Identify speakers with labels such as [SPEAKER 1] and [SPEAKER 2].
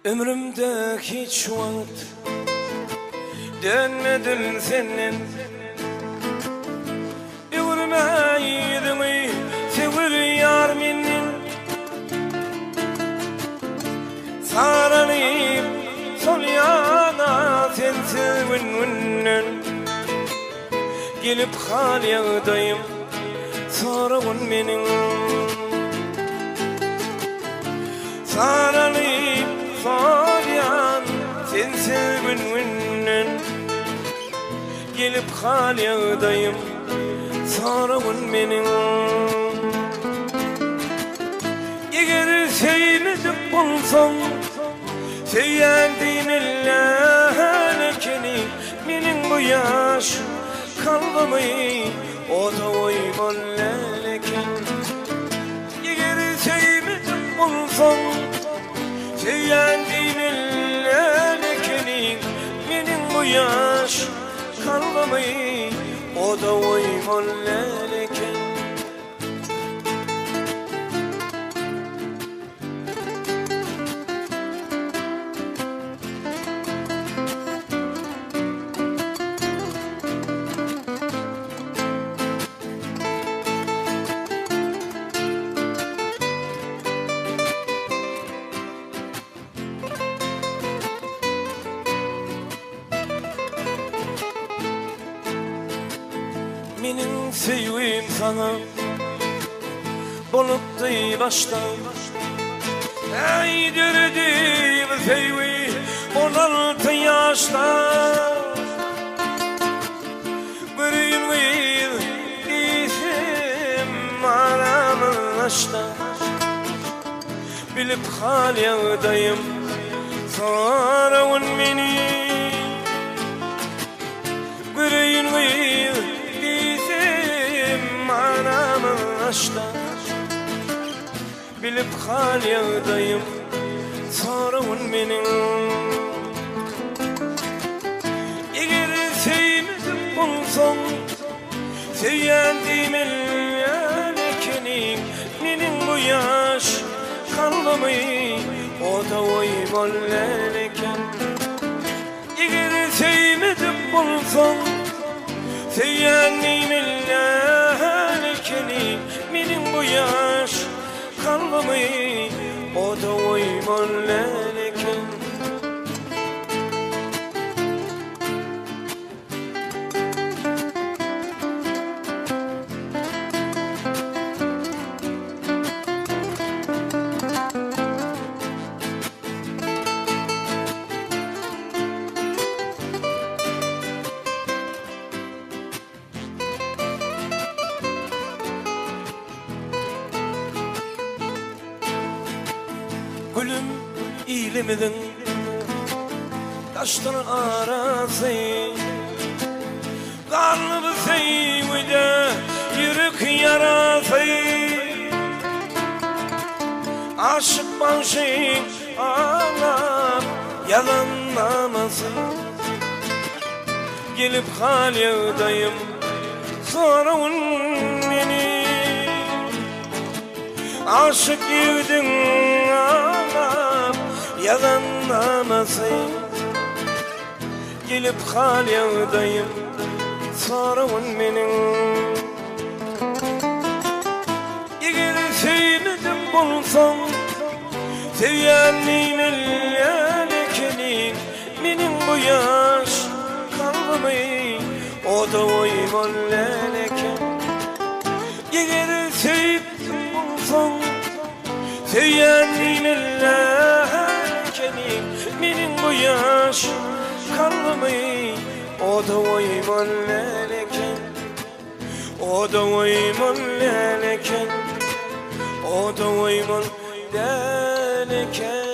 [SPEAKER 1] Ömrümde hiç wagt dönmedim senden. Öwürme ýüzüňi söwer ýar menden. Saralyp solýan-a sensiz gün-günden. Gelip hal-ýagdaýym soragyn meniň. Saralyp solýan sensiz gün-günden. Gelip hal-ýagdaýym soragyn meniň. Eger söýmedik bolsaň, söýýän diýmeli ekeni meniň bu ýaş kalbymy oda goýmaly eken. Eger söýmedik bolsaň, söýýän diýmeli ekeniň meniň bu ýaş kalbymy oda goýmaly eken. Meniň söýgim saňa bolupdy başda. Äý döredi bu söýgi 16 ýaşda. Göreýin gyz diýsem aramyzdaşda. Bilip hal ýagdaýym soragyn meni. Göreýin gyz diýsem aramyzdaşda. Bilip hal ýagdaýym soragyn meniň. Eger söýmedik bolsaň söýýän diýmelýän ekeniň meniň bu ýaş kalbymy oda goýmaly eken. Eger söýmedik bolsaň söýýän diýmelýän ekeniň meniň bu ýaş kalbymy oda goýmaly eken. Gülüm ilimiziň daşdyr arasy. Galdy söýgüde ýürek ýarasy. Aşyk bagşy aglap ýazan namasy. Gelip hal ýagdaýym soragyn meni. Aşyk ýigidiň aglap ýazan namasy. Gelip hal ýagdaýym soragyn meniň. Eger söýmedik bolsaň söýýänmi bilýän ekeniň meniň bu ýaş kalbymy oda goýmaly däl eken. Eger söýüp bolsaň söýýänmi bilýän ekeniň meniň bu ýaş kalbymy oda goýmaly däl eken. Oda goýmaly däl eken. Oda goýmaly däl eken.